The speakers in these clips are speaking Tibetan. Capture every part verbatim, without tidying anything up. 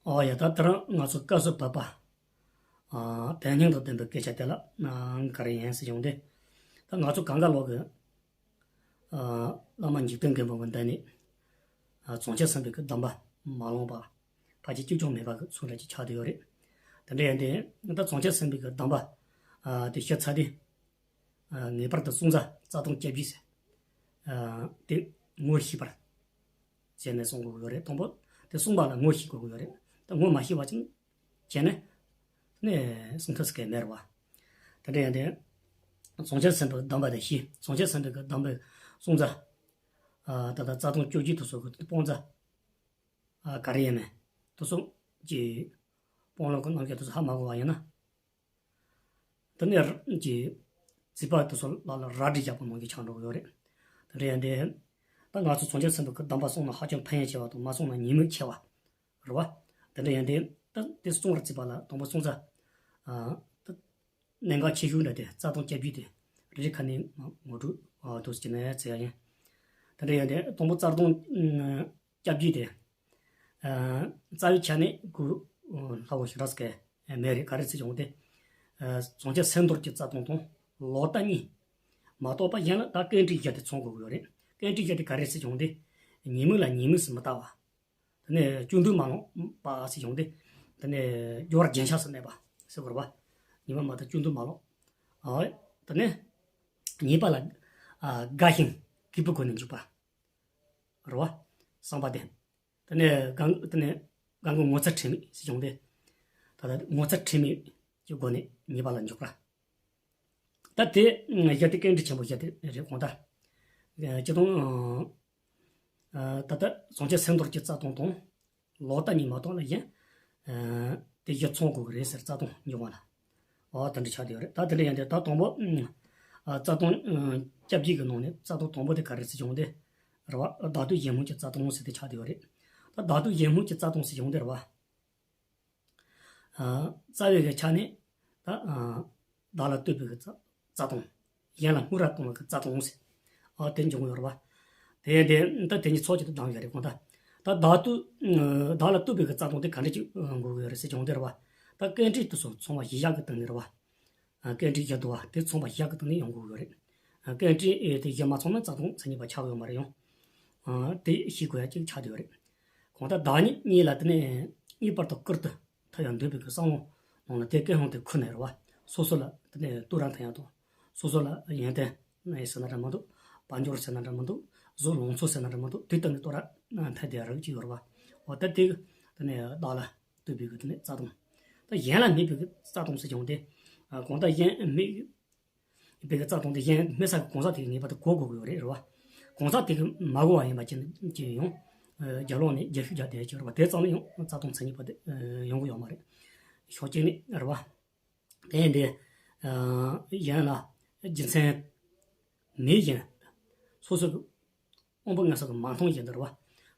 ཨོ་ཡ། ད་དེ་རིང་ང་ཚོ་སྐབས་སུ་བབ་པ། ཨ། དོན་སྙིང་དང་ལྡན་པའི་སྐད་ཆ་དེ་ལ་ཨ་ག་རེ་ཡིན་ཟེར་བྱུང་སྟེ། ད་ང་ཚོ་གང་ག་ལོག་གི་ཨ་བླ་མ་འཇིག་རྟེན་མགོན་པོ་གི་མདུན་ནས་ཨ་བྱང་ཆུབ་སེམས་དཔའི་གི་སྡོམ་པ་མ་བླངས་པ་ཕལ་ཆེར་གཅིག་ཀྱང་མེད་པ་གི་ཚུལ་འདྲ་ཅིག་ཆགས་བསྡད་ཡོད་རེད། དེ་འདྲ་ཡིན་དུས་ད་བྱང་ཆུབ་སེམས་དཔའི་གི་སྡོམ་པ་ཨ་དེ་ཞུ་ཚར་དུས། ཨ་ངེས་པར་དུ་བསྲུང་བྱ་རྩ་ལྟུང་བཅོ་བརྒྱད་ཟེར། ཨ་དེ་ངོ་ཤེས་པར་བྱས་ནས་བསྲུང་དགོས་ཀྱི་ཡོད་རེད། དང་པོ་དེ་བསྲུང་བ་ལ་ངོ་ཤེས་དགོས་ཀྱི་ཡོད་རེད། ད་ངོ་མ་ཤེས་པ་ཅིག་བྱས་ནས་ནས་བསྲུང་ཐུབ་ས་གི་མེད་རེད་བ། དེ་འདྲ་ཡིན་དུས་བྱང་ཆུབ་སེམས་དཔའི་སྡོམ་པ་དེ་ཤེས། བྱང་ཆུབ་སེམས་དཔའི་གི་སྡོམ་པའི་བསྲུང་བྱ་ཨ་ད་ལྟ་རྩ་ལྟུང་བཅོ་བརྒྱད་དེ་ཚོ་གི་སྤོང་བྱ་ཨ་ག་རེ་ཡིན་མིན་དེ་ཚོ་གི་སྤོང་ལོང་གི་རྣམ་གཞག་དེ་ཚོ་ཧ་མ་གོ་བ་ཡིན་ན། དེ་ནས་ཀྱི་རྩིས་པ་དེ་ཚོ་ལ་ལ་ར་སྒྲིག་བཞག་པ་ནང་བཞིན་ཆགས་འགྲོ་གི་ཡོད་རེད། དེ་འདྲ་ཡིན་དུས་ད་ང་ཚོ་བྱང་ཆུབ་སེམས་དཔའི་གི་སྡོམ་པ་བསྲུང་ན་ཧ་ཅང་ཕན་ཡོན་ཆེ་བ་དང་མ་བསྲུང་ན་ཉེས་དམིགས་ཆེ་བ་རེད་བ། དེ་འདྲ་ཡིན་དུས་ད་དེ་བསྲུང་བར་བརྩིས་པ་ལ་དང་པོ་བསྲུང་བྱ་ཨ་ད་གནད་འགག་ཆེ་ཤོས་འདྲ་དེ་རྩ་ལྟུང་བཅོ་བརྒྱད་དེ་རེ་རེ་ཁ་ནས་ངོ་སྤྲོད་ཨ་འདུག་སེ་བྱས་ནས་བརྩི་ཡ་ཡིན། དེ་འདྲ་ཡིན་དུས་དང་པོ་རྩ་ལྟུང་ཨ་བཅོ་བརྒྱད་དེ། ཨ་རྩ་བའི་ཆ་ནས་གུ་ཨ་ལྷག་པོ་ཞེ་དྲག་ཟེར་མཁན་མེད་རེད། ག་རེ་ཟེར་བྱུང་སྟེ། ཨ་བྱང་ཆུབ་སེམས་འདོར་གྱི་རྩ་ལྟུང་དང་ལོག་ལྟ་གཉིས་མ་གཏོགས་པ་གཞན་ལ་ད་རྐང་དྲིན་བཞི་དེ་ཚང་དགོས་ཀྱི་ཡོད་རེད། རྐང་དྲིན་བཞི་དེ་ག་རེ་ཟེར་བྱུང་སྟེ། ཉེས་དམིགས་ལ་ཉེས་དམིགས་སུ་མི་ལྟ་བ། དེ་ནས་སྐྱོན་དུ་མ་ལོག་པ་ཟེར་བྱུང་སྟེ། དེ་ནས་སྦྱོར་བ་རྒྱན་ཆ་སུ་གནས་པ་ཟེར་དགོས་རེད་བ། ཉེས་པ་མ་དག་སྐྱོན་དུ་མ་ལོག་ཨ་དེ་ནས་ཉེས་པ་ལ་ཨ་དགའ་ཞིང་གུས་པའི་སྒོ་ནས་འཇུག་པ་རེད་བ། བསམ་པ་ལྡན། དེ་ནས་གང་དེ་ནས་གང་གི་ངོ་ཚ་ཁྲེལ་མེད་ཟེར་བྱུང་སྟེ། ད་ལྟ་ངོ་ཚ་ཁྲེལ་མེད་ཀྱི་སྒོ་ནས་ཉེས་པ་ལ་འཇུག་པ། ད་དེ་བཞི་དེ་རྐང་དྲིན་ཆེན་པོ་བཞི་དེ་རེད། གང་ལྟར་སྤྱིར་བཏང་ད་ལྟ་བྱང་ཆུབ་སེམས་འདོར་གྱི་རྩ་ལྟུང་དང་ལོག་ལྟ་གཉིས་མ་གཏོགས་ལ་གཞན་དེ་བཞི་ཚང་དགོས་ཀྱི་རེད་ཟེར། རྩ་ལྟུང་འབྱུང་བ་ལ། ཨོ་དེ་འདྲ་ཆགས་བསྡད་ཡོད་རེད། ད་དེ་འདྲ་ཡིན་དུས་ད་དང་པོ་ཨ་རྩ་ལྟུང་ཨ་བཅོ་བརྒྱད་ཀྱི་ནང་ནས་རྩ་ལྟུང་དང་པོ་དེ་ག་རེ་ཟེར་བྱུང་སྟེ་རེད་བ། བདག་ལྟོས་གཞན་སྨོད་ཀྱི་རྩ་ལྟུང་ཟེར་དེ་ཆགས་བསྡད་ཡོད་རེད། ད་བདག་ལྟོས་གཞན་སྨོད་ཀྱི་རྩ་ལྟུང་ཟེར་བྱུང་སྟེ་རེད་བ། ཨ་རྩ་བའི་གི་ཆ་ནས་ད་ཨ་བདག་ལ་ལྟོས་པའི་གི་རྩ་རྩ་ལྟུང་། གཞན་ལ་སྨོད་ར་གཏོང་བའི་གི་རྩ་ལྟུང་ཟེར། ཨ་དེ་འབྱུང་གི་ཡོད་རེད་བ། དེ་དེ་ད་དེ་གཉིས་ཚོགས་གཅིག་ཏུ་བསྡམས་ཡོད་རེད། གང་ལྟར་ད་བདག་ལྟོས་ཨ་བདག་ལ་ལྟོས་པའི་གི་རྩ་ལྟུང་དེ་ག་འདྲ་ཅིག་ཨ་དགོས་ཀྱི་ཡོད་རེད་ཟེར་བྱུང་སྟེ་རེད་བ། ད་རྐང་དྲིན་དེ་ཚོ་ཚང་བ་བཞི་བཞག་གི་སྟེང་ནས་རེད་བ། ཨ་རྐང་དྲིན་བཞི་འདུག་བ། དེ་ཚང་བ་བཞག་གི་སྟེང་ནས་ཡོང་དགོས་ཀྱི་ཡོད་རེད། ཨ་རྐང་དྲིན་ཨེ་དེ་བཞི་མ་ཚང་ན་རྩ་ལྟུང་མཚན་ཉིད་པ་ཆགས་ཡོད་མ་རེད་ཡང་། ཨ་དེ་ཤེས་དགོས་ཡ་གཅིག་ཆགས་བསྡད་ཡོད་རེད། གང་ལྟར་བདག་ཉིད་གཉིས་ལ་དེ་ནས་ངེས་པར་དུ་བསྐུར་དུ་ཐུབ་ཡང་འདོད་པའི་གི་བསམ་བློ་ནང་ལ་དེ་ཀུན་སློང་དེ་ཁུར་ནས་རེད་བ། སོ་སོ་ལ་དེ་ནས་བསྟོད་ར་འཐེན་ཡ་དང་། སོ་སོ་ལ་ཡོན་ཏན་ཟེར་ན་འདྲ་མི་འདུག་དཔལ་འབྱོར་ཟེར་ན་འདྲ་མི་འདུག་གཟུགས་ལང་ཚོ་ཟེར་ན་འདྲ་མི་འདུག་དེ་སྟེང་ནས་བསྟོད་ར་འཐེན་བསྡད་ཡ་རིགས་གཅིག་ཡོད་རེད་བ། འོ་ད་དེ་དེ་ནས་བདག་ལ་ལྟོས་པའི་གི་དེ་ནས་རྩ་ལྟུང་། ད་གཞན་ལ་སྨོད་པའི་གི་རྩ་ལྟུང་ཟེར་བྱུང་སྟེ། ཨ་གང་ལྟར་གཞན་སྨོད་པའི་གི་རྩ་ལྟུང་དེ་གཞན་སྨོད་ས་གི་གང་ཟག་དེ་གི་ངེས་པར་དུ་གོ་དགོས་ཀྱི་ཡོད་རེད། རེད་བ། གང་ཟག་དེ་གི་མ་གོ་བ་ཡིན་པ་ཅིན་ཅིག་ཡང་ཨ་རྒྱབ་ལོགས་ནས་རྒྱབ་ཤུགས་རྒྱག་བསྡད་ཀྱི་རེད་བ། དེ་ཙམ་ལ་ཡང་རྩ་ལྟུང་མཚན་ཉིད་པ་དེ་ཨ་ཡོང་གི་ཡོད་མ་རེད། ཕྱོགས་གཅིག་ནས་རེད་བ། དེ་ཡིན་དུས་ཨ་གཞན་ལ་རྒྱུ་མཚན་མེད་བཞིན་སོ་སོ་གི་དབང་པོ་ལྔ་ས་གི་མ་མཐོང་བཞིན་དུ་རེད་བ།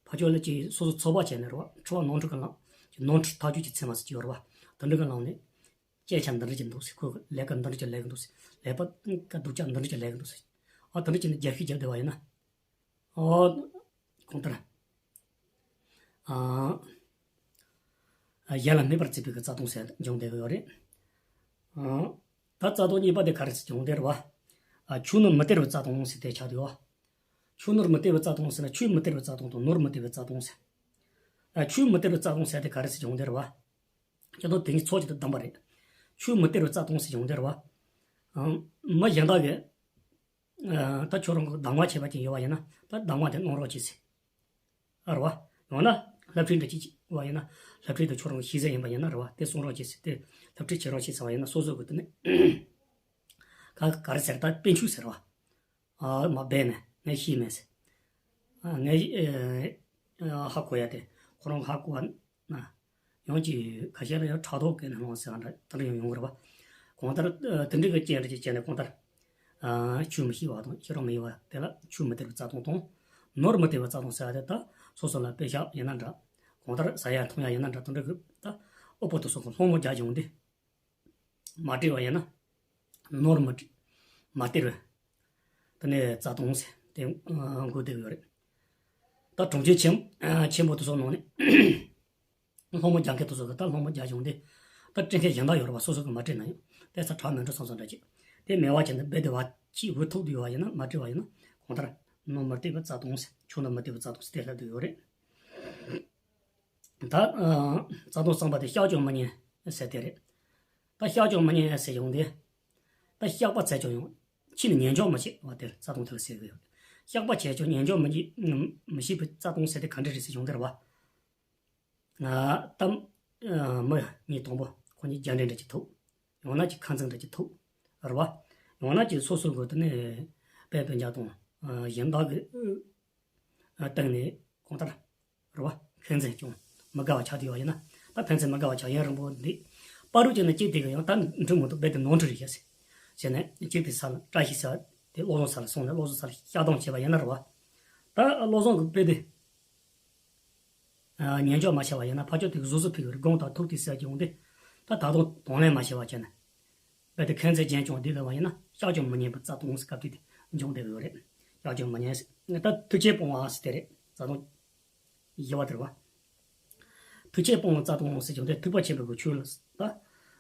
ཕར་ཕྱོགས་ལ་ཅིག་སོ་སོ་ཚོགས་པ་བྱས་ནས་རེད་བ། འཁྲུལ་བ་ནོར་འཁྲུལ་གྱི་ལམ་ཅིག་ནོར་འཁྲུལ་ཐག་གཅོད་ཀྱི་མཚན་མ་ཟེར་གྱི་ཡོད་རེད་བ། དེ་འདྲ་གི་ལམ་ནས་སྐད་ཆ་འདི་འདྲ་ཅིག་འདུག་ཟེར། ཁོས་ལས་ཀ་འདི་འདྲ་ཅིག་ལས་ཀྱི་འདུག་ཟེར། ལས་པ་ཀ་སྡུག་ཅག་འདི་འདྲ་ཅིག་ལས་ཀྱི་འདུག་ཟེར། ཨ་དེ་འདྲ་ཅིག་ནས་རྒྱབ་ཤུགས་རྒྱབ་བསྡད་པ་ཡིན་ན། ཨོ་གང་ལྟར་ཨ་གཞན་ལ་སྨོད་པར་བརྩིས་པའི་གི་རྩ་ལྟུང་ཟེར་འབྱུང་བསྡད་ཀྱི་ཡོད་རེད། ཨ་ད་རྩ་ལྟུང་གཉིས་པ་དེ་ག་རེ་ཟེར་བྱུང་སྟེ་རེད་བ། ཨ་ཆོས་ནོར་མི་སྟེར་བའི་རྩ་ལྟུང་ཟེར་དེ་ཆགས་བསྡད་ཡོད། ཆོས་ནོར་མི་སྟེར་བའི་རྩ་ལྟུང་ཟེར་ན་ཆོས་མི་སྟེར་བའི་རྩ་ལྟུང་དང་ནོར་མི་སྟེར་བའི་རྩ་ལྟུང་ཟེར། ཨ་ཆོས་མི་སྟེར་བའི་རྩ་ལྟུང་ཟེར་དེ་ག་རེ་ཟེར་བྱུང་སྟེ་རེད་བ། ཁྱེད་ཚོ་དེ་གཉིས་ཚོགས་གཅིག་ཏུ་བསྡམས་པ་རེད། ཆོས་མི་སྟེར་བའི་རྩ་ལྟུང་ཟེར་བྱུང་སྟེ་རེད་བ། ཨ་མི་གཞན་དག་གིས་ཨ་ད་ཁྱོད་རང་གི་གདམས་ངག་བྱས་པ་ཅིག་ཡོད་པ་ཡིན་ན་ད་གདམས་ངག་དེ་གནང་རོགས་བྱེད་ཟེར། ཨ་རེད་བ། ཡང་ན་སློབ་ཁྲིད་འདྲ་ཅིག་ཅིག་ཡོད་པ་ཡིན་ན་སློབ་ཁྲིད་དེ་ཁྱོད་རང་གི་ཤེས་ཚད་ཡིན་པ་ཡིན་ན་རེད་བ། དེ་གསུང་རོགས་བྱེད་ཟེར། དེ་སློབ་ཁྲིད་བྱེད་རོགས་བྱེད་ཟེར་བ་ཡིན་ན་སོ་སོ་གི་དེ་ནས་ག་ག་རེ་ཟེར། ད་དཔེ་འཁྱུག་ཟེར་བ། ཨ་མ་སྦས་ནས་ངས་ཤེས་མེད་ཟེར། ཨ་ངས་ཨ་ཧ་གོ་ཡ་དེ་ཁོ་རང་ཧ་གོ་བ་ན། ཡང་ཅིག་ཁ་ཤས་ལ་ཡང་ཕྲག་དོག་སྐྱེས་ནས་ལྷུང་ཟེར་བ་འདྲ་དེ་འདྲ་ཡང་ཡོང་གི་རེད་བ། གང་ལྟར་ཨ་དེ་འདྲ་གི་རྐྱེན་འདྲ་ཅིག་བྱས་ནས་གང་ལྟར་ཨ་ཆོས་མི་ཤེས་པ་དང་ཤེས་རབ་མི་ཡོད་པ་དེ་ལ་ཆོས་མི་སྟེར་བའི་རྩ་ལྟུང་དང་། ནོར་མི་སྟེར་བའི་རྩ་ལྟུང་ཟེར་བ་དེ་ད་སོ་སོ་ལ་པེ་ཤག་ཡིན་ན་འདྲ། གང་ལྟར་ཟ་ཡ་འཐུང་ཡ་ཡིན་ན་འདྲ། དེ་འདྲ་གི་ད་དབུལ་པོ་དེ་ཚོ་གི་སློང་མོ་རྒྱག་བྱུང་སྟེ། མ་སྤྲད་པ་ཡིན་ན་ནོར་མི་སྤྲད། མ་སྟེར་བའི་དེ་ནས་རྩ་ལྟུང་ཟེར་དེ་འགོད་བསྡད་ཡོད་རེད། ད་གྲོང་ཁྱེར་ཆེན་ཆེན་པོ་དེ་ཚོ་ནང་ནས་ སློང་མོ་རྒྱག་མཁན་དེ་ཚོ་གི་ད་སློང་མོ་རྒྱག་བྱུང་དེ། ད་སྤྲད་མཁན་གཞན་དག་ཡོད་རེད་བ། སོ་སོ་གི་མ་སྤྲད་ན་ཡང་དེ་ཚ་དྲག་མི་འགྲོ་བསམ་བསམ་འདྲ་ཅིག་དེ་མེད་བ་བྱས་ནས་རྦད་དེ་བ་ཅིག་འུ་ཐུག་དུས་བ་ཡིན་ན། མ་སྤྲད་བ་ཡིན་ན་གང་ལྟར་ནོར་མི་བལྟས་པའི་རྩ་ལྟུང་ཟེར། ཆུ་ནོར་མི་བལྟས་པའི་རྩ་ལྟུང་ཟེར་དེ་ལབ་དུ་ཡོད་རེད། ད་རྩ་ལྟུང་གསུམ་པ་དེ་བཤགས་ཀྱང་མི་ཉན་ཟེར་དེ་རེད། ད་བཤགས་ཀྱང་མི་ཉན་ཟེར་ཡོང་དེ། ད་བཤགས་པ་བྱས་ཀྱང་ཡང་ཕྱིས་ནས་ཉན་འཇོག་མི་བྱེད་པ་དེར་རྩ་ལྟུང་དེ་ལ་ཟེར་གི་ཡོད། བཤགས་པ་བྱས་ཀྱང་ཉན་འཇོག་མི་བྱེད་མི་བྱེད་པའི་རྩ་ལྟུང་ཟེར་དེ་ག་འདྲ་རེད་ཟེར་ཡོང་དེ་རེད་བ། ད་མི་གཉིས་དང་པོ་ཁོ་གཉིས་རྒྱ་འདྲེ་འདྲ་ཅིག་ཐུག་ཡང་ན་ཅིག་ཁ་འཛིན་འདྲ་ཅིག་ཐུག་རེད་བ། ཡང་ན་ཅིག་སོ་སོ་གི་དེ་ནས་དཔེ་སྤུན་ཀྱག་དང་གཞན་དག་གི་སྟེང་ནས་གང་ལྟར་རེད་བ། ཕན་ཚུན་ཀྱང་མི་དགའ་བ་ཆགས་བསྡད་ཡོད་ཡིན་ན། ད་ཕན་ཚུན་མི་དགའ་བ་ཆགས་ཡུན་རིང་པོ་འདི་བར་དུ་ཅིག་ནས་སྐྱེས་དེ་གི་ཡང་ད་འགྲིག་མི་འདུག་རྦད་དེ་ནོར་འཁྲུལ་རེད་ཤག་ཟེར། ཟེར་ནས་གཅིག་དེ་ས་ལ་བཀྲ་ཤིས་ཟེར་བ་དེ་བློ་བཟང་ས་ལ་སོང་ནས་བློ་བཟང་ས་ལ་བཤགས་སྡོམ་བྱས་པ་ཡིན་ན་རེད་བ། ད་བློ་བཟང་གི་དཔེ་དེ་ཉན་འཇོག་མ་བྱས་པ་ཡིན་ན་ཕར་ཕྱོགས་དེ་གི་གཟུགས་སུ་ཕུལ་བའི་དགོངས་དག་ཐུགས་དེ་ཟེར་གྱི་འོང་དེ། ད་ད་དུང་དང་ལེན་མ་བྱས་པ་བྱས་ན། རྦད་དེ་ཁོང་ཚོས་རྒྱན་སྐྱོང་བསྡད་ལ་བ་ཡིན་ན་བཤགས་ཀྱང་མི་ཉན་པའི་རྩ་ལྟུང་ཟེར་སྐབས་དེ་དེ་འབྱུང་བསྡད་ཡོད་རེད། བཤགས་ཀྱང་མི་ཉན་ཟེར། ད་ཐུགས་བསྐྱེད་སྤོང་བ་ཟེར་དེ་རེད། རྩ་ལྟུང་བཞི་པ་དེ་རེད་བ། ཐུགས་བསྐྱེད་སྤོང་བའི་རྩ་ལྟུང་ཟེར་ཀྱང་དེ་ཐེག་པ་ཆེན་པོའི་གི་ཆོས་ལ་ད།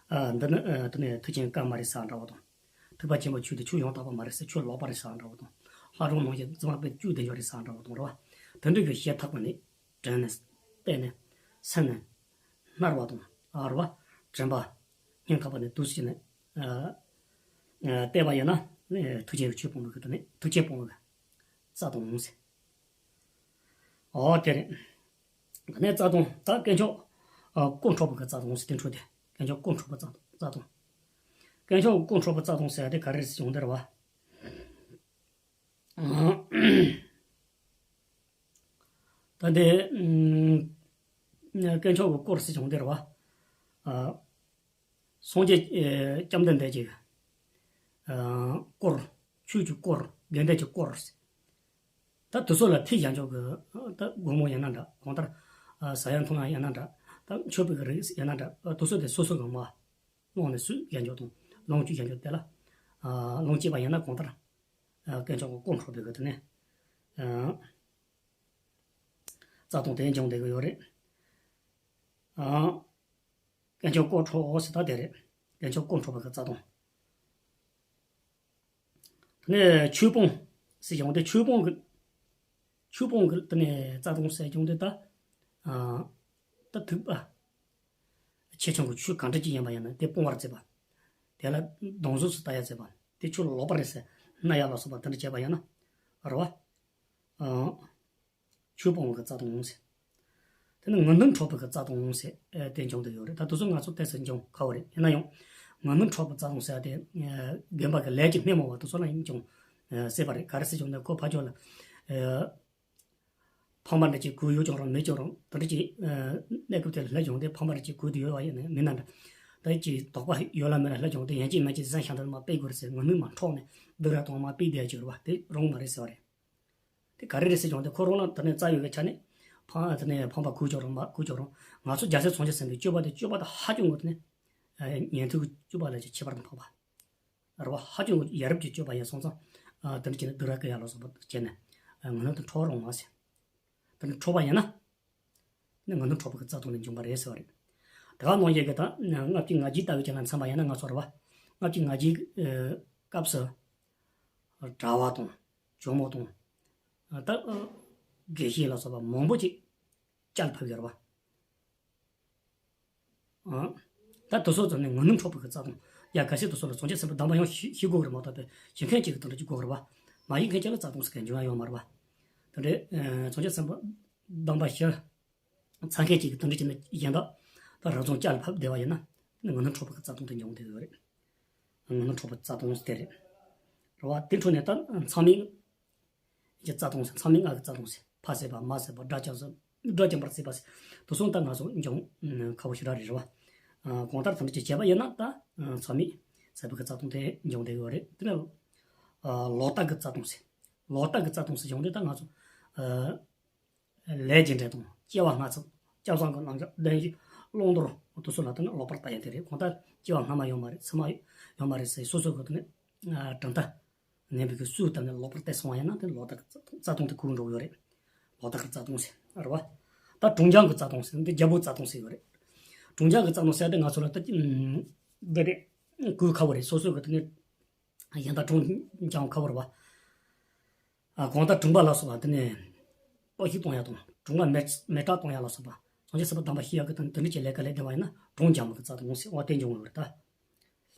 ཨ་འདི་ནི་ཨ་དེ་ནས་ཐུགས་ཆེན་བཀའ་མ་རེད་ཟེར་འདྲ་བོ་དང་། ཐེག་པ་ཆེན་པོའི་ཆོས་དེ་ཆོས་ཡང་དག་པ་མ་རེད་ཟེར། ཆོས་ལོག་པ་རེད་ཟེར་འདྲ་བོ་དང་། ལྷ་སྒྲུང་ནང་བཞིན་རྫུན་མ་དཔེ་བཅུ་བདུན་ཅུ་རེད་ཟེར་འདྲ་བོ་དང་རེད་བ། དེ་འདྲ་གི་ཞེ་ཐག་པ་ནས་དྲན་ནས་བལྟས་ནས་སེམས་ནས་སྨྲ་བ་དང་ཨ་རེད་བ། དྲན་པ་སྙིང་ཐག་པ་ནས་འདུག་སེ་བྱས་ནས་ཨ་ཨ་བལྟས་པ་ཡིན་ན། ཨ་ཐུགས་རྗེ་ཆོས་སྤོང་བའི་གི་དེ་ནས་ཐུགས་རྗེ་སྤོང་བའི་རྩ་ལྟུང་ཟེར། ཨོ་དེ་རེད། ད་ནས་རྩ་ལྟུང་ད་དཀོན་མཆོག་ཨ་དཀོན་མཆོག་པ་གི་རྩ་ལྟུང་ཟེར་དེ་འཕྲོས་ཏེ་དཀོན་མཆོག་དཀོན་མཆོག་པ་རྩ་རྩ་ལྟུང་། དཀོན་མཆོག་དཀོན་མཆོག་པ་རྩ་ལྟུང་ཟེར་ཡ་དེ་ག་རེ་རེད་ཟེར་ཡོང་དེ་རེད་བ། ད་འདི་ཨ་དཀོན་མཆོག་གི་དཀོར་ཟེར་ཡོང་དེ་རེད་བ། ཨ་སངས་རྒྱས་ཨེ་བཅོམ་ལྡན་འདས་ཀྱི་ཨ་དཀོར། ཆོས་ཀྱི་དཀོར། དགེ་འདུན་གྱི་དཀོར། ད་དེ་ཚོ་ལ་ཐེག་བཞག་འཇོག་གི་ད་སྒོར་མོ་ཡིན་ན་འདྲ། གང་ལྟར་ཨ་ཟ་ཡ་འཐུང་ཡ་ཡིན་ན་འདྲ། ད་མཆོད་པའི་གི་རིགས་ཡིན་ན་འདྲ། ཨ་དེ་ཚོ་དེ་སོ་སོ་གི་མ་བླངས་ནས་སུས་བཞག་འཇོག་དང་ལོངས་སྤྱོད་བཞག་འཇོག་དེ་ལ་ཨ་ལོངས་སྤྱད་པ་ཡིན་ན་གང་ལྟར་ཨ་དཀོན་མཆོག་གི་དཀོར་འཕྲོག་པའི་གི་དེ་ནས་ཨ་རྩ་ལྟུང་དེ་འབྱུང་བསྡད་གི་ཡོད་རེད། ཨ་དཀོན་མཆོག་དཀོར་འཕྲོག་ཟེར་ད་དེ་རེད། དཀོན་མཆོག་དཀོར་འཕྲོག་པའི་གི་རྩ་ལྟུང་། དེ་ནས་ཆོས་སྤོང་ཟེར་ཡོང་དེ། ཆོས་སྤོང་གི་ཆོས་སྤོང་གི་དེ་ནས་རྩ་ལྟུང་ཟེར་ཡོང་དེ་ད། ཨ་ད་ཐེག་པ་ཆེ་ཆུང་གི་ཆོས་གང་འདྲ་ཅིག་ཡིན་པ་ཡིན་ན་དེ་སྤོང་བར་བྱེད་པ། དེ་ལ་སྡང་ཟུག་སུ་ལྟ་ཡ་བྱེད་པ། དེ་ཆོས་ལོག་པ་རེད་ཟེར་སྨྲ་ཡ་ལ་སོགས་པ་དེ་འདྲ་བྱས་པ་ཡིན་ན་རེད་བ། ཨ་ཆོས་སྤོང་བའི་གི་རྩ་ལྟུང་ཟེར། དེ་ནི་ངན་སྣོད་འཕྲོག་པའི་གི་རྩ་ལྟུང་ཟེར་ཨེ་དེ་འབྱུང་དུ་ཡོད་རེད། ད་དེ་ཚོ་ང་ཚོ་ཏོག་ཙམ་འབྱུང་ཁག་པོ་རེད། ཡིན་ན་ཡང་ངན་སྣོད་འཕྲོག་པའི་རྩ་ལྟུང་ཟེར་ཡ་དེ་ཨེ་དགོན་པ་གི་ལས་ཀྱི་སྣེ་མོ་བ་དེ་ཚོ་ལ་ཡང་འབྱུང་ཨེ་སྲིད་པ་རེད། ག་རེ་ཟེར་བྱུང་ན་ཁོ་ཕ་ཕྱོགས་ལ་ཨེ་ཕམ་པ་འདྲ་ཅིག་གོས་ཡོད་ཀྱང་རུང་མེད་ཀྱང་རུང་དེ་འདྲ་ཅིག་ཨེ་གནས་སྐབས་དེར་སླེབས་བྱུང་སྟེ་ཕམ་པ་འདྲ་ཅིག་གོས་དུ་ཡོད་པ་ཡིན་ན་མིན་ན་འདྲ། ད་ཅིག་དོགས་པ་ཡོད་ལ་མེད་ལ་སླེབས་བྱུང་སྟེ་ཡན་ཆད་མན་ཆད་གཟན་ཤམ་དུ་མ་སྤེལ་དགོས་རེད་ཟེར། ངན་སྣོད་མ་འཕྲོག་ནས་སྡིགས་ར་གཏོང་མ་སྤེལ་བསྡད་ཡ་ཅིག་རེད་བ། དེ་རུང་མ་རེད་ཟེར་བ་རེད། དེ་ག་རེ་རེད་ཟེར་ཀྱང་དེ་ཁོ་རང་ལ་དེ་ནས་རྩ་ཡོད་པའི་ཆ་ནས་ཕ་དེ་ནས་ཕམ་པ་གོས་ཀྱང་རུང་མ་གོས་ཀྱང་རུང་ང་ཚོ་རྒྱལ་སྲས་བྱང་ཆུབ་སེམས་དཔའི་སྤྱོད་པ་དེ་སྤྱོད་པ་དང་ཧ་ཅང་གི་དེ་ནས་ཉན་ཐོས་ཀྱི་སྤྱོད་པ་ལས་ཀྱང་ཁྱད་པར་དུ་འཕགས་པ་རེད་བ། ཧ་ཅང་གི་ཡ་རབས་ཀྱི་སྤྱོད་པ་ཡིན་སོང་ཙང་དེ་འདྲ་བྱས་ནས་སྡིགས་ར་སྐུལ་ཡ་ལ་སོགས་པ་བྱས་ནས་ངན་སྣོད་དེ་འཕྲོག་རུང་མ་ཟེར། དེ་འདྲ་འཕྲོག་པ་ཡིན་ན། ནི་ངན་སྣོད་འཕྲོག་པའི་རྩ་ལྟུང་ལས་འབྱུང་བ་རེད་ཟེར་བ་རེད། དེ་ག་ནང་བཞིན་གྱི་ད་ལྔ་བཅུ་ང་བརྒྱད་ལྟ་བུ་ཅིག་ལ་མཚོན་པ་ཡིན་ན་ང་ཚོ་རེད་བ། ལྔ་བཅུ་ང་བརྒྱད་ཀྱི་སྐབས་སུ་གྲྭ་བ་དང་ཇོ་མོ་དང་ད་དགེ་བཤེས་ལ་སོགས་པ་མང་པོ་ཅིག་བསྐྱལ་ཕབ་ཡོད་རེད་བ། ཨང་། ད་དེ་ཚོ་ཚོ་ནི་ངན་སྣོད་འཕྲོག་པའི་གི་རྩ་ལྟུང་། ཡ་གལ་སྲིད་དེ་ཚོ་ལ་བྱང་ཆུབ་སེམས་དཔའི་གདམས་པ་ཡང་ཤེས་ཤེས་དགོས་རེད་མ་གཏོགས་པའི་ཤེས་མཁན་གཅིག་གི་དོན་དུ་ཅིག་དགོས་རེད་བ། མ་ཤེས་མཁན་གཅིག་ལ་རྩ་ལྟུང་ཟེར་མཁན་འབྱུང་ཡ་ཡོད་མ་རེད་བ། དེ་འདྲའི་བྱང་ཆུབ་སེམས་དཔའི་གདམས་པ་ཤེས་ཚང་མཁན་གཅིག་གི་དོན་དུ་ཅིག་ནི་གཞན་དག་ད་རབ་བྱུང་བསྐྱལ་ཕབ་བསྡད་པ་ཡིན་ན་ནི་ངན་སྣོད་འཕྲོག་པའི་གི་རྩ་ལྟུང་དེ་འབྱུང་བསྡད་ཡོད་རེད། ངན་སྣོད་འཕྲོག་པའི་རྩ་ལྟུང་ཟེར་དེ་རེད། རེད་བ། དེ་འཕྲོས་ནས་ད་མཚམས་མེད། ཀྱི་རྩ་ལྟུང་ཟེར། མཚམས་མེད་ལྔ་གི་རྩ་ལྟུང་ཟེར། ཕ་བསད་པ། མ་བསད་པ། དགྲ་བཅོམ་ཟེར། དགྲ་བཅོམ་པར་བྱེད་པ་ཟེར། དེ་ཚོ་ད་ང་ཚོ་འབྱུང་ཁག་པོ་ཞེ་དྲག་རེད་རེད་བ། ཨ་གང་ལྟར་དེ་འདྲ་ཅིག་བྱས་པ་ཡིན་ན་ད་མཚམས་མེད་བསད་པའི་གི་རྩ་ལྟུང་དེ་འབྱུང་བསྡད་ཡོད་རེད། དེ་ནས་ཨ་ལོག་ལྟ་གི་རྩ་ལྟུང་ཟེར། ལོག་ལྟ་གི་རྩ་ལྟུང་ཟེར་ཡོང་དུས་ད་ང་ཚོ་ཨ་ལས་ཀྱི་འབྲས་དང་སྐྱེ་བ་སྔ་ཕྱི། སྐལ་བཟང་གི་རྣམ་གཞག་བདེན་བཞི་བླང་དོར་དེ་ཚོ་ལ་ད་ནི་ལོག་པར་ལྟ་ཡ་དེ་རེད། གང་ལྟར་སྐྱེ་བ་སྔ་མ་ཡོད་མ་རེད། ཕྱི་མ་ཡོད་མ་རེད་ཟེར་སོ་སོ་གི་ད་ནི་ཨ་གྲུབ་མཐའ། ངན་པའི་གི་སུའི་སྟེང་ནས་ལོག་པར་བལྟས་སོང་བ་ཡིན་ན་དེ་ལོག་ལྟ་གི་རྩ་ལྟུང་དེ་གོ་འགྲོ་གི་ཡོད་རེད། ལོག་ལྟ་གི་རྩ་ལྟུང་ཟེར་རེད་བ། ད་གྲོང་འཇམ་གྱི་རྩ་ལྟུང་ཟེར། འདི་རྒྱལ་པོའི་རྩ་ལྟུང་ཟེར་ཡོད་རེད། གྲོང་འཇམ་གྱི་རྩ་ལྟུང་ཟེར་དེ་ང་ཚོ་ལ་ད་འདི་རེད། གོ་ཁག་པོ་རེད། སོ་སོ་གི་དེ་ནས་གཞན་དག་གྲོང་འཇམ་ཁག་པོ་རེད་བ། ཨ་གང་ལྟར་གྲོང་པ་ལ་སོགས་པ་དེ་ནས་གཏོར་བཤིག་གཏོང་ཡག་དང་གྲོང་པ་མེ་མེ་སྲེག་གཏོང་ཡག་ལ་སོགས་པ་བྱང་ཆུབ་སེམས་དཔའ་དམ་པ་ཤེས་ཡག་གི་དོན་དེ་འདྲ་ཅིག་ལས་ཀ་ལས་བསྡད་པ་ཡིན་ན་གྲོང་འཇམ་གྱི་རྩ་ལྟུང་ཟེར་བ་དེ་འབྱུང་བ་རེད་ད།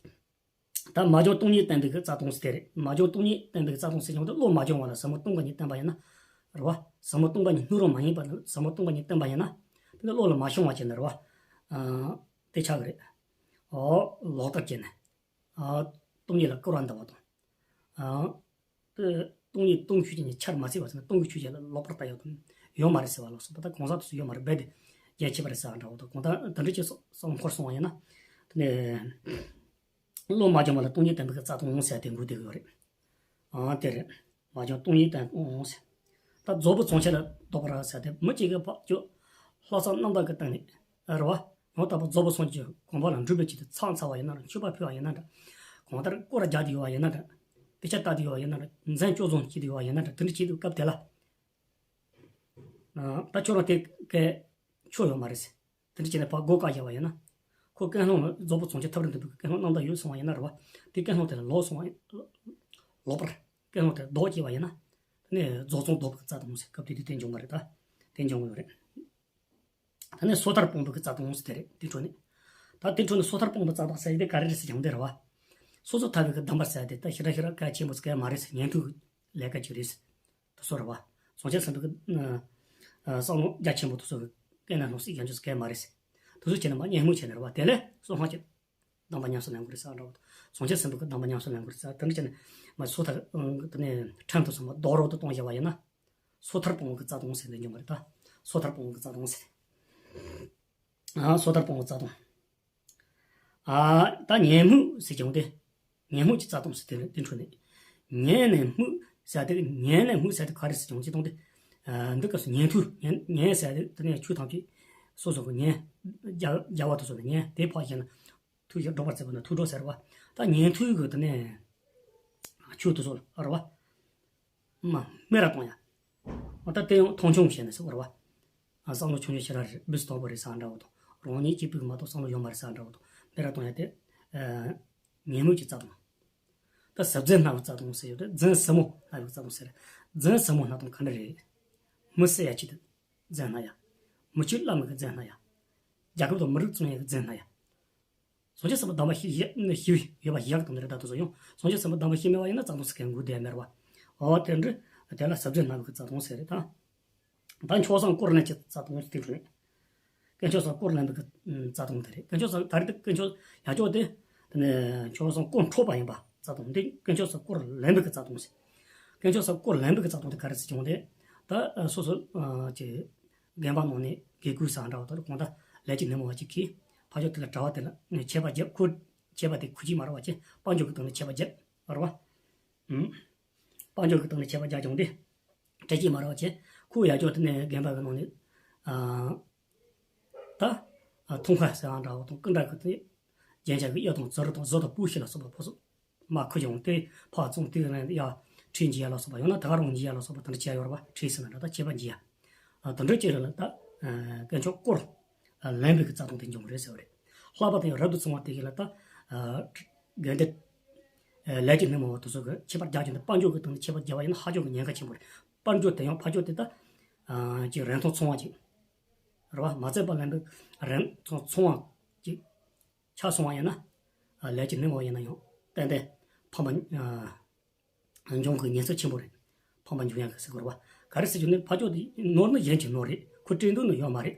ད་མ་བྱང་སྟོང་ཉིད་བསྟན་པའི་གི་རྩ་ལྟུང་ཟེར་དེ་རེད། མ་བྱང་སྟོང་ཉིད་བསྟན་པའི་གི་རྩ་ལྟུང་ཟེར་ཀྱང་དེ་བློ་མ་སྦྱོང་བ་ལ་ཟབ་མོ་སྟོང་པ་ཉིད་བསྟན་པ་ཡིན་ན། རེད་བ། ཟབ་མོ་སྟོང་པ་ཉིད་སྣོད་རུང་མ་ཡིན་པ་ནི་ཟབ་མོ་སྟོང་པ་ཉིད་བསྟན་པ་ཡིན་ན། དེ་ནི་བློ་ལ་མ་ཤོང་བ་བྱས་ནས་རེད་བ། ཨ་དེ་ཆགས་གི་རེད། ཨོ་ལོག་ལྟ་བྱས་ནས། ཨ་སྟོང་ཉིད་ལ་སྐུར་བ་འདེབས་པ་དང་། ཨ་དེ་སྟོང་ཉིད་སྟོང་ཆོས་ཅན་གྱི་ཆར་མ་ཟད་པ་ཟེར་ན་སྟོང་གི་ཆོས་ཅན་ལ་ལོག་པར་ལྟ་ཡག་དང་ཡོད་མ་རེད་ཟེར་བ་ལ་སོགས་པ། ད་གང་ཟག་དེ་ཚོ་ཡོད་མ་རེད། རྦད་དེ་རྒྱ་ཆེ་བ་རེད་ཟེར་བ་འདྲ་བོ་དང་། གང་ལྟར་དེ་འདྲ་ཅིག་བསམ་བློ་འཁོར་སོང་བ་ཡིན་ན། དེ་ནས་བློ་མ་སྦྱོང་བ་ལ་སྟོང་ཉིད་བསྟན་པའི་གི་རྩ་ལྟུང་ཟེར་དེ་འགོས་བསྡད་ཀྱི་ཡོད་རེད། ཨང་དེ་རེད། མ་བྱང་སྟོང་ཉིད་བསྟན་ཏེ་འོང་ཟེར། ད་རྫོགས་པའི་བྱང་ཆུབ་ལ་ལྡོག་པར་ཟེར་ཏེ་མི་གཅིག་གིས་འཕགས་མཆོག་ལྷག་བསམ་རྣམ་དག་གི་སྟེང་ནས་རེད་བ། ཡང་དག་པར་རྫོགས་པའི་སངས་རྒྱས་ཀྱི་གོ་འཕང་ལ་འགྲོ་བའི་ཆེད་དུ་མཚམས་འཚལ་བ་ཡིན་ན་རེད། མཆོད་པ་ཕུལ་བ་ཡིན་ན་འདྲ། གང་ལྟར་སྐོར་རྒྱག་བསྡད་ཡོད་པ་ཡིན་ན་འདྲ། དཔེ་ཆ་ལྟ་བསྡད་ཡོད་པ་ཡིན་ན་འདྲ། མཚན་སྐྱོར་སྦྱོང་བྱེད་བསྡད་ཡོད་པ་ཡིན་ན་འདྲ། དེ་འདྲ་བྱེད་དུས་སྐབས་དེ་ལ། ཨ་ད་ཁྱོད་རང་དེ་གའི་ཆོས་ཡོད་མ་རེད་ཟེར། དེ་འདྲ་བྱས་ནས་ཕར་སྒོ་བཀག་བཞག་པ་ཡིན་ན། ཁོ་ཀུན་སློང་ལ་རྫོགས་པའི་བྱང་ཆུབ་ཐོབ་པར་འདོད་པའི་ཀུན་སློང་རྣམ་དག་ཡོད་སོང་བ་ཡིན་ན་རེད་བ། དེ་ཀུན་སློང་དེ་ལ་ལོག་སོང་བ་ཡིན། ལོག་པར་ཀུན་སློང་དེ་ལྡོག་བྱས་པ་ཡིན་ན། དེ་ནས་རྫོགས་བྱང་ལྡོག་པའི་རྩ་ལྟུང་ཟེར་སྐབས་དེ་དུས་དེ་འབྱུང་བ་རེད་ད། དེ་འབྱུང་གི་ཡོད་རེད། དེ་ནས་སོ་ཐར་སྤོང་བའི་རྩ་ལྟུང་ཟེར་དེ་རེད། དེ་འཕྲོ་ནས། ད་དེ་འཕྲོ་ནས་སོ་ཐར་སྤོང་བའི་རྩ་ལྟུང་ཟེར་དེ་ག་རེ་རེད་ཟེར་ཀྱང་དེ་རེད་བ། སོ་སོ་ཐར་བའི་གི་གདམས་པ་ཟེར་དེ་ད་ཞེ་དྲག་ཞེ་དྲག་གལ་ཆེན་པོ་ཟེར་གལ་མ་རེད་ཟེར། ཉན་ཐོས་ཀྱི་ལས་ཀ་ཅིག་རེད་ཟེར། དེ་ཚོ་རེད་བ། བྱང་ཆུབ་སེམས་དཔའི་གི་ཨ་བསམ་བློ་རྒྱ་ཆེན་པོ་དེ་ཚོ་གི་སྐད་ནང་ལྷུང་སྲིད་ཀྱང་ཅུང་ཟད་གལ་མ་རེད་ཟེར། དེ་ཚོ་བྱས་ན་མ་ཉན་སྨོད་བྱས་ནས་རེད་བ། དེ་ལས་སོ་སོ་ཀྱི་གདམས་པ་ཉམས་སུ་ལེན་དགོས་རེད་ཟེར་འདྲ་བོ། བྱང་ཆུབ་སེམས་དཔའི་གི་གདམས་པ་ཉམས་སུ་ལེན་དགོས་རེད་ཟེར། དེ་འདྲ་བྱས་ནས་མ་སོ་ཐར་དེ་ནས་ཁྲིམས་དེ་ཚོ་མ་རྡོག་རོལ་དུ་གཏོང་བཞག་པ་ཡིན་ན། སོ་ཐར་སྤོང་བའི་གི་རྩ་ལྟུང་ཟེར་འདི་འབྱུང་བ་རེད་ད། སོ་ཐར་སྤོང་བའི་གི་རྩ་ལྟུང་ཟེར། ཨ་སོ་ཐར་སྤོང་བའི་རྩ་ལྟུང་། ཨ་ད་ཉན་སྨོད་ཟེར་ཀྱང་དེ། ཉན་སྨོད་ཀྱི་རྩ་ལྟུང་ཟེར་དེ་དེ་འཕྲོ་ནས། ཉན་ནས་སྨོད་ཟེར་དེ། ཉན་ནས་སྨོད་ཟེར་དེ་ག་རེ་ཟེར་ཀྱང་ཅི་ལྟུང་དེ། ཨ་འདི་སྐབས་སུ་ཉན་ཐོས་ཉན་ཉན་ཟེར་དེ་དེ་ནས་ཆོས་ཐམས་ཅད་སོ་སོ་གི་ཉན། རྒྱ་རྒྱལ་བ་དེ་ཚོ་ལ་ཉན་དེ་ཕར་བཞག་ན། ཐོས་བཞག་སྒྲོག་པར་བྱེད་པ་ན་ཐོས་སྒྲོག་ཟེར་བ། ད་ཉན་ཐོས་གི་དེ་ནས་ཆོས་དེ་ཚོ་ལ་རེད་བ། མ་སྨད་ར་གཏོང་ཡ། འོ་ད་དེ་ཡང་མཐོང་ཆུང་བྱས་ནས་ཟེར་བ་རེད་བ། ཨ་བསམ་བློ་ཆུང་ཆུང་ཞེ་དྲག་རེད། སྦུག་སུ་དོག་པོ་རེད་ཟེར་འདྲ་བོ་དང་། རང་ཉིད་སྐྱིད་པོ་མ་གཏོགས་བསམ་བློ་ཡོད་མ་རེད་ཟེར་འདྲ་བོ་དང་། སྨད་ར་གཏོང་ཡ་དེ། ཨ་ཉན་སྨོད་ཀྱི་རྩ་ལྟུང་། ད་ཟབ་རྫུན་སྨྲ་བའི་རྩ་ལྟུང་ཟེར་ཡོད་དེ། རྫུན་ཟབ་མོ་སྨྲ་བའི་རྩ་ལྟུང་ཟེར། རྫུན་ཟབ་མོ་སྨྲ་སྟངས་ག་འདྲ་རེད། མི་གསོད་ཡ་ཆེད་དུ་རྫུན་སྨྲ་ཡ། མི་ཆོས་བླ་མའི་གི་རྫུན་སྨྲ་ཡ། རྒྱལ་ཁབ་དང་མི་རིགས་བཙོང་ཡ་གི་རྫུན་སྨྲ་ཡ། བྱང་ཆུབ་སེམས་དཔའ་གདམས་པ་ཤེས་ཡ་ཤེས་ཡོད་པ་ཞིག་དང་འདི་རེད་ད། དེ་ཚོ་ཡང་བྱང་ཆུབ་སེམས་དཔའ་གདམས་པ་ཤེས་མེད་པ་ཡིན་ན་རྩ་ལྟུང་ཟེར་མཁན་འགོས་བསྡད་ཡ་མེད་རེད་བ། འོ་དེ་འདྲ་དེ་ལ་ཟབ་རྫུན་སྨྲ་བའི་གི་རྩ་ལྟུང་ཟེར་རེད་ད། ད་མཆོག་གསུམ་སྐོར་ལེན་གྱི་རྩ་ལྟུང་དེ་འཕྲོ་ནས། དཀོན་མཆོག་གསུམ་སྐོར་ལེན་པའི་གི་རྩ་ལྟུང་དེ་རེད། དཀོན་མཆོག་གསུམ་ད་རེད་དེ། དཀོན་མཆོག་ཡ་ཅོག་དེ། དེ་ནས་མཆོག་གསུམ་སྐོར་འཕྲོག་པ་ཡིན་པ་རྩ་ལྟུང་། འདི་དཀོན་མཆོག་གསུམ་སྐོར་ལེན་པའི་གི་རྩ་ལྟུང་ཟེར། དཀོན་མཆོག་གསུམ་སྐོར་ལེན་པའི་གི་རྩ་ལྟུང་དེ་ག་རེ་ཟེར་ཀྱང་དེ། ད་སོ་སོ་ཨ་ཅིག་དགོན་པ་ནང་ནས་དགེ་བསྐོས་ཟེར་འདྲ་བོ་དང་། གང་ལྟར་ལས་ཀྱི་སྣེ་མོ་བ་ཅིག་གིས་ཕ་ཕྱོགས་དེ་ལ་གྲྭ་པ་དེ་ལ་ཆད་པ་བརྒྱབ། ཁོ་ཆད་པ་དེ་ཁུར་གྱི་མ་རེད་བ། ཅེ་དཔལ་འབྱོར་གྱི་སྟེང་ནས་ཆད་པ་བརྒྱབ་རེད་བ། ཨུམ། དཔལ་འབྱོར་གྱི་སྟེང་ནས་ཆད་པ་བརྒྱབ་ཀྱང་དེ་སྤྲད་ཀྱི་མ་རེད་བ། ཅེ་ཁོ་ཡ་ཅོག་དེ་ནས་དགོན་པ་གི་ནང་ནས་ཨ་ད་ཨ་འཐུང་ཁ་ཟེར་འདྲ་བོ་དང་། སྐུ་འདྲ་གི་དེ་རྒྱན་ཆ་གི་གཡུ་དང་བྱུ་རུ་དང་གཟུགས་དང་སྤོས་ཤེལ་ལ་སོགས་པ་ཕོ་སོགས། མ་ཁུ་བྱུང་དེ་ཕར་བཙོང་། དེ་ཡང་ཡ་ཁྲལ་འཇལ་ཡ་ལ་སོགས་པ། ཡང་ན་ད་ག་རང་འཇལ་ཡ་ལ་སོགས་པ་དེ་འདྲ་བྱས་ཡོད་རེད་བ། ཁྲལ་ཟེར་ན་འདྲ། ད་ཆད་པ་འཇལ་ཡ། ཨ་དེ་འདྲ་བྱས་རེད་ལ། ད་ཨ་དཀོན་མཆོག་སྐོར་ཨ་ལེན་པའི་གི་རྩ་ལྟུང་དེ་འབྱུང་གི་རེད་ཟེར་བ་རེད། ལྷག་པ་དང་ཡང་རབ་ཏུ་བྱུང་བ་དེ་གི་ལ་ད་ཨ་དགེ་འདུན་ཨ་ལས་ཀྱི་སྣེ་མོ་བ་དེ་ཚོ་གི་ཆད་པ་རྒྱག་རྒྱུ་འདི། དཔལ་འབྱོར་གི་སྟེང་ནས་ཆད་པ་བརྒྱབ་པ་ཡིན་ན་ཧ་ཅང་གི་ཉེན་ཁ་ཆེན་པོ་རེད། དཔལ་འབྱོར་དེ་ཡང་ཕ་ཕྱོགས་དེ་ད་ཨ་ཅིག་རིན་ཐང་ཚང་བ་ཅིག་རེད་བ། མ་བཙལ་བར་ལེན་པའི་རིན་ཐང་ཚང་བ་ཅིག་ཆགས་སོང་བ་ཡིན་ན། ཨ་ལས་ཀྱི་སྣེ་མོ་ཡིན་ན་ཡང་ཏན་ཏན་ཕམ་པ་ཨ་འབྱུང་གི་ཉེན་ཚབས་ཆེན་པོ་རེད། ཕམ་པ་འབྱུང་ཡག་གི་ཟེར་དགོས་རེད་བ། ག་རེ་ཟེར་རྒྱུ་ནི་ཕ་ཕྱོགས་དེ་ནོར་ནི་གཞན་གྱི་ནོར་རེད། ཁོ་སྤྲད་འདོད་ནི་ཡོད་མ་རེད།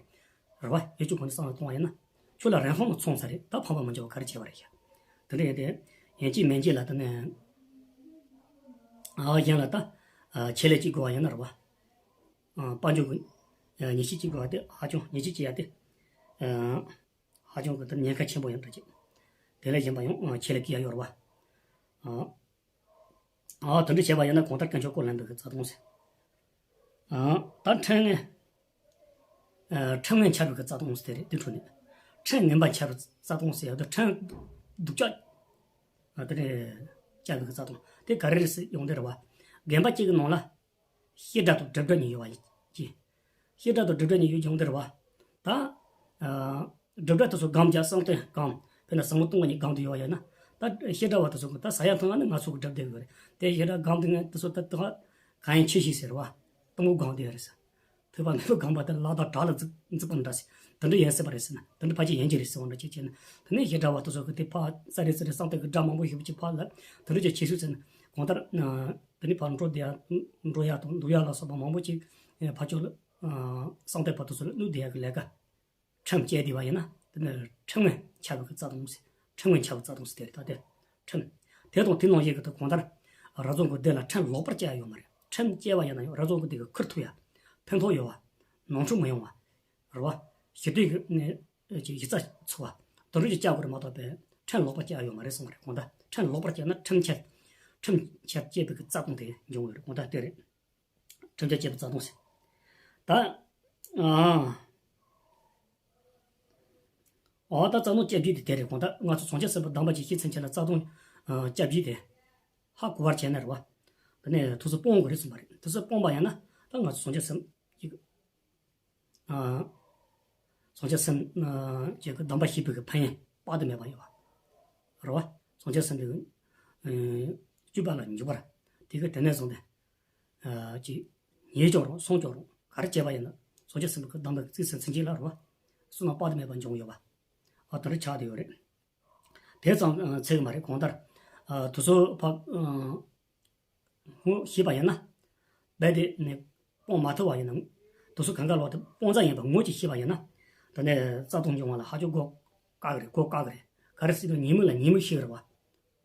རེད་བ། ཡོད་ཅུང་གོང་ནས་བསམ་བློ་གཏོང་བ་ཡིན་ན། ཁྱོད་ལ་རིན་ཐང་ནི་ཚང་ས་རེད། ད་ཕམ་པ་མི་འབྱུང་བ་ག་རེ་བྱས་པ་རེད་ཤག་དེ་འདྲ་ཡིན་ཏེ། ཡིན་གཅིག་མིན་གཅིག་ལ་དེ་ནས་ཨ་གཞན་ལ་ད་ཨ་ཆེད་ལས་གཅིག་དགོས་པ་ཡིན་ན་རེད་བ། ཨ་དཔལ་འབྱོར་གྱི་ཉེས་ཆད་གཅིག་དགོས་པ་དེ་ཧ་ཅང་། ཉེས་ཆད་གཅིག་ཡ་དེ་ཨ་ཧ་ཅང་གི་དེ་ཉེན་ཁ་ཆེན་པོ་ཡིན་འདྲ་ཅིག་དེ་ལས་གཞན་པ་ཡང་ཨ་ཆེད་ལས་གཅིག་ཡ་ཡོད་རེད་བ། ཨ་ཨ་དེ་འདྲ་བྱས་པ་ཡིན་ན་གང་ལྟར་དཀོན་མཆོག་སྐོར་ལེན་པའི་གི་རྩ་ལྟུང་ཟེར། ཨ་ད་ཁྲིམས་ངན། ཨ་ཁྲིམས་ངན་འཆལ་བའི་གི་རྩ་ལྟུང་ཟེར་དེ་རེད། དེ་འཕྲོ་ནས་ཁྲིམས་ངན་པ་འཆལ་བའི་རྩ་ལྟུང་ཟེར་ཡ་དེ། ཁྲིམས་སྡུག་ཅག་ཨ་དེ་རེད། འཆལ་བའི་གི་རྩ་ལྟུང་དེ་ག་རེ་རེད་ཟེར་ཡོང་དེ་རེད་བ། དགོན་པ་གཅིག་གི་ནང་ལ་བཤད་གྲྭ་དང་སྒྲུབ་གྲྭ་གཉིས་ཡོད་པ་ཡིན་གྱི། བྱེད་སྒྲ་དང་སྒྲུབ་སྒྲ་གཉིས་ཡོད་ཀྱང་འདིར་བ། ད། ཨ། སྒྲུབ་སྒྲ་དེ་ཚོ་སྒོམ་རྒྱག་བསམ་གཏན་སྒོམ། དཔེར་ན་ཟབ་མོ་སྟོང་པ་ཉིད་སྒོམ་དུ་ཡོད་པ་ཡིན་ན། ད་བྱེད་སྒྲ་བ་དེ་ཚོ་གི་ད་ཟ་ཡ་འཐུང་ཡ་ནི་ང་ཚོ་གི་སྒྲུབ་བསྡད་ཡོད་རེད། དེ་བྱེད་སྒྲ་སྒོམ་དུས་ངས་དེ་ཚོ་ད་ད་གང་ཡིན་ཆེ་ཞིག་ཟེར་བ། སྟོང་པ་སྒོམ་དུ་ཡོད་རེད་ཟེར། ཐོས་པ་མེད་པ་སྒོམ་པ་དེ་ལ་དང་བྲག་ལ་འཛེགས་འཛེགས་པ་འདྲ་ཟེར། དེ་འདྲ་ཡིན་སྲིད་པ་རེད་ཟེར་ན། དེ་འདྲ་ཕལ་ཆེར་ཡིན་གྱི་རེད་ཟེར་བ་འདྲ་ཅིག་བྱས་ན། དེ་ནས་བྱེད་སྒྲ་བ་དེ་ཚོ་གི་དེ་ཕར་ཙ་རེ་ཙ་རེ་བསམ་གཏན་གི་སྒྲ་མང་པོ་ཞིག་ཅིག་ཕར་ལ་དེ་འདྲ་ཅིག་བྱེད་སྲིད་ཟེར་ན། གང་ལྟར། དེ་ནས་ཕར་འགྲོ་བསྡད་ཡ། འགྲོ་ཡ་དང་འདུག་ཡ་ལ་སོགས་པ་མང་པོ་ཅིག་ཕར་ཕྱོགས་ལ་བསམ་གཏན་པ་དེ་ཚོ་ལ་བསྣུན་བསྡད་ཡ་གི་ལས་ཀ། ཁྲིམས་བཅད་བསྡད་པ་ཡིན་ན། དེ་ནི་ཁྲིམས་ངན་ཁྱབ་པའི་རྩ་ལྟུང་ཟེར། ཁྲིམས་ངན་ཁྱབ་པའི་རྩ་ལྟུང་ཟེར་དེ་རེད། ད་དེ་ཁྲིམས། དེ་དང་དེ་ནང་བཞིན་གྱི་ད་གང་ལྟར་རབ་བྱུང་གི་སྡེ་ལ་ཁྲིམས་ལོག་པར་བཅད་ཡ་ཡོད་མ་རེད། ཁྲིམས་བཅད་པ་ཡིན་ན་ཡང་རབ་བྱུང་གི་སྡེ་གི་ཁུར་ཐུབ་ཡ། ཕན་ཐོགས་ཡོད་པ། ནོར་འཁྲུལ་མི་ཡོང་བ། རེད་བ། ཞི་བདེ་གི་ནི་ཅིག་གཞི་རྩ་ཚུགས་པ། དེ་འདྲ་ཅིག་བཅད་དགོས་རེད་མ་གཏོགས་པའི་ཁྲིམས་ལོག་པར་བཅད་ཡ་ཡོད་མ་རེད་གསུངས་པ་རེད། གང་ལྟར་ཁྲིམས་ལོག་པར་བཅད་ན་ཁྲིམས་ཆད། ཁྲིམས་ཆད་བཅད་པའི་གི་རྩ་ལྟུང་དེ་འབྱུང་གི་རེད། གང་ལྟར་དེ་རེད། ཁྲིམས་ཆད་བཅད་པའི་རྩ་ལྟུང་ཟེར། ད། ཨ། ཨོ་ད་རྩ་ལྟུང་བཅད་བྱེད་དེ་དེ་རེད། གང་ལྟར་ང་ཚོ་བྱང་ཆུབ་སེམས་དཔའི་གདམས་པ་ཅིག་ཤེས་ཚུན་ཆད་ལ་རྩ་ལྟུང་། ཨ། བཅད་བྱེད་དེ། ཧ་གོ་བར་བྱས་ན་རེད་བ། དེ་ནས་དེ་ཚོ་སྤོང་དགོས་རེད་གསུངས་པ་རེད། དེ་ཚོ་སྤོང་བ་ཡིན་ན་ད་ང་ཚོ་བྱང་ཆུབ་སེམས་ཅིག་ཨ། བྱང་ཆུབ་སེམས། ཨ། ཅིག་གི་གདམས་པ་བྱེད་པའི་གི་ཕན་ཡོན་དཔག་ཏུ་མེད་པ་ཡོད་བ། རེད་བ། བྱང་ཆུབ་སེམས་དཔའི་གི། ཨ། སྤྱོད་པ་ལ་འཇུག་པར། དེ་གི་དེ་ནས་བཟུང་སྟེ། ཨ། ཅིག་ཉིད་ཀྱང་རུང་སོང་ཀྱང་རུང་ག་རེ་བྱས་པ་ཡིན་ན། བྱང་ཆུབ་སེམས་དཔའི་གི་གདམས་པ་གི་རྩིས་ཟིན་ཚུན་ཆད་ལ་རེད་བ། བསོད་ནམས་དཔག་ཏུ་མེད་པ་འབྱུང་ཡོད་བ། ཨ། དེ་འདྲ་ཆགས་བསྡད་ཡོད་རེད། དེ་ཙམ་ཚད་ཀྱི་མ་རེད། གང་ལྟར། ཨ། དེ་ཚོ་ཕ། ཨ། ངོ་ཤེས་པ་ཡིན་ན། རྦད་དེ་ནི་སྤོང་མ་ཐུབ་པ་ཡིན་ན། དེ་ཚོ་གང་ག་ལོག་དེ་སྤོང་རྩ་ཡིན་པ་ངོ་ཅིག་ཤེས་པ་ཡིན་ན། དེ་ནས་རྩ་ལྟུང་འབྱུང་བ་ལ་ཧ་ཅང་གོ་དཀའ་གི་རེད། གོ་དཀའ་གི་རེད། ག་རེ་ཟེར་ན་ཉེས་དམིགས་ལ་ཉེས་དམིགས་ཤེས་རེད་བ།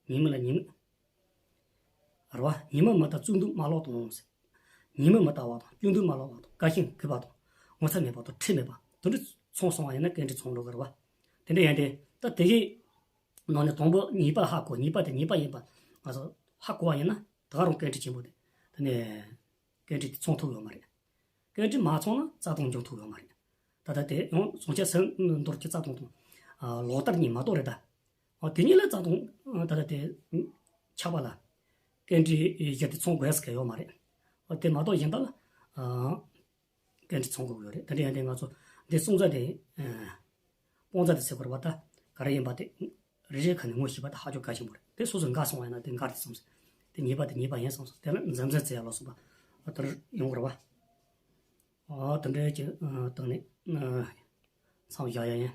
ཉེས་དམིགས་ལ་ཉེས་དམིགས། རེད་བ། ཉེས་དམིགས་མི་ལྟ་བརྩོན་འགྲུས་མ་ལོག་དང་ཟེར། ཉེས་དམིགས་མི་ལྟ་བ་དང་སྐྱོན་འདོན་མ་ལོག་པ་དང་དགའ་ཞེན་གུས་པ་དང་ངོ་ཚ་མེད་པ་དང་ཁྲེལ་མེད་པ་དེ་འདྲ་ཚང་སོང་བ་ཡིན་ན་ཀུན་འདྲེས་ཚང་འགྲོ་གི་རེད་བ། དེ་འདྲ་ཡིན་ཏེ་ད་དེ་གའི་ནང་ནས་དང་པོ་ཉེས་པ་ཧ་གོ། ཉེས་པ་དེ་ཉེས་པ་ཡིན་པ་ང་ཚོ་ཧ་གོ་བ་ཡིན་ན་ད་ག་རང་ཀུན་འདྲེས་ཆེན་པོ་དེ། དེ་ནས་ཀུན་འདྲེས་དེ་ཚང་ཐུབ་ཡོད་མ་རེད། ཀུན་འདྲེས་མ་ཚང་ན་རྩ་ལྟུང་འབྱུང་ཐུབ་ཡོད་མ་རེད། ད་ལྟ་དེ་ཡང་བྱང་ཆུབ་སེམས་མདོར་གྱི་རྩ་ལྟུང་དང་། ཨ། ལོག་ལྟ་གཉིས་མ་གཏོགས་རེད་ད། ཨ། དེ་གཉིས་ལ་རྩ་ལྟུང་། ཨ། ད་ལྟ་དེ་ཆགས་པ་ལ་ཀུན་འདྲེས་བཞི་དེ་ཚང་དགོས་ས་གང་ཡང་ཡོད་མ་རེད། ཨ། དེ་མ་གཏོགས་གཞན་དག་ལ། ཨ། ཀུན་འདྲེས་ཚང་དགོས་ཀྱི་ཡོད་རེད། དེ་འདྲ་ཡིན་དུས་ང་ཚོ་འདི་སྲུང་རྩ་དེ། ཨ། སྤོང་རྩ་དེ་ཟེར་དགོས་རེད་པ། ད་ག་རེ་ཡིན་པ་དེ་རེ་རེ་ཁ་ནས་ངོ་ཤེས་པ་དེ་ཧ་ཅང་གལ་ཆེན་པོ་རེད། དེ་སོ་སོ་འགལ་སོང་བ་ཡིན་ན་དེ་འགལ་རེད་བསམ་སོང་། དེ་ཉེས་པ་དེ་ཉེས་པ་ཡིན་བསམ་སོང་། དེ་ལ་འཛེམ་འཛེམ་བྱེད་ཡ་ལ་སོགས་པ་ཨ་དེར་ཡོང་གི་རེད་པ། ཨ། དེ་འདྲའི་ཅིག་ཨ། སྟེང་ནས། ཨ། མཚམས་བཞག་ཡ་ཡིན།